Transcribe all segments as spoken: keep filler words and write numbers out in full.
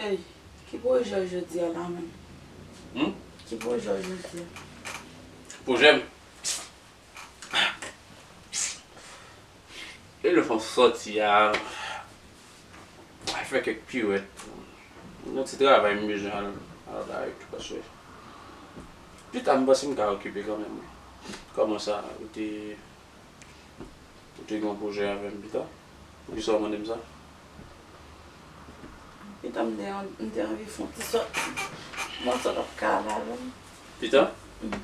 Ey, ki pwojè w jodi a la menm? Hmm? Ki pwojè w jodi a? Pwojè m? E lè fò m sòti a, al fè kèk piwèt. Yon ti travay m bezwen al, al bay tou, paske pita m panse m ka okipe kanmenm, wi. Kòman sa, ou te Ou te gen yon pwojè avè m pita? Poukisa w mande m sa? Pita m te an-, m te anvi fè yon ti sòti. Mwen sot ap kay la menm. Pita? Mm.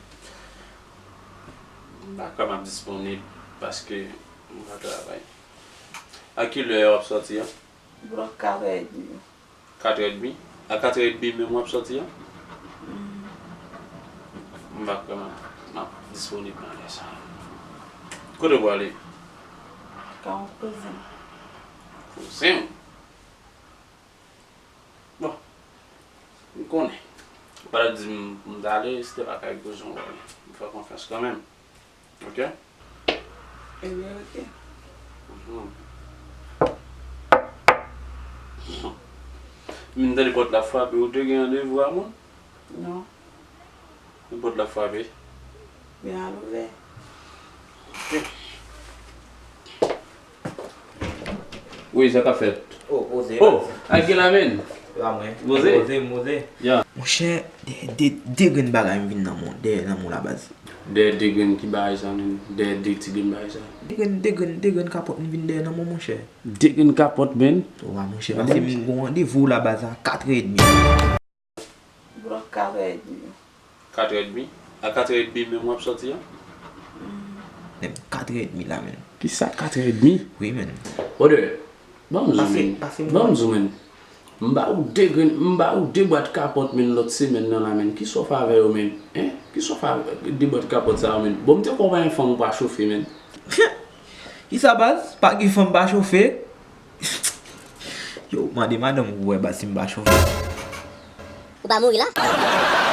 M pa ka m ap disponib paske m ka travay. A kilè w ap sòti a? Bò katrè edmi. Katrè edmi? A katrè edmi menm w ap sòti a? Mm. M pa kwè m ap, m ap disponib nan lè sa a. Kote w prale? Ka yon kouzen. Kouzen w? Bon, m konnen. Ou pa t ap di m pou m t ale, si te pa kay kouzen w prale. M fè w konfyans kanmenm. Ok? Ebyen, ok. Mhm. M tande pòt la frape, ou te gen randevou a moun? Non. Men pòt la frape. Men al ouvè. Ok. Wi, sa k ap fèt? Oh, poze. Oh, a ki la menm? La mwen. Poze. Poze, poze. Ya. Monchè, de, de, de grenn bagay m vin nan men w, dèyè nan men w la baz. Dèyè de grenn ki bagay sa menm? Dèyè de ti grenn bagay sa? De grenn, de grenn, de grenn kapòt m vin dèyè nan men w, monchè. De grenn kapòt, menm? Wa, monchè, paske m gon randevou la baz a katrè edmi. Bò katrè edmi. Katrè edmi? A katrè edmi menm w ap sòti a? Mm. Menm katrè edmi la, menm. Kisa katrè edmi? Wi, menm. Brother, ban m zo, menm. Ban m zo, menm. M ba ou de grenn, m ba ou de bwat kapòt, menm, lòt semèn nan la, menm. Kisa w fè avè yo, menm? Hein? Kisa w fè avè de bwat kapòt sa yo, menm? Bon, m te kwè w pa gen fanm ou pa chofe, menm. Kisa baz? Pa gen fanm pa chofe? Yo, mande madanm ou wè baz si m pa chofe. Ou pa mouri la?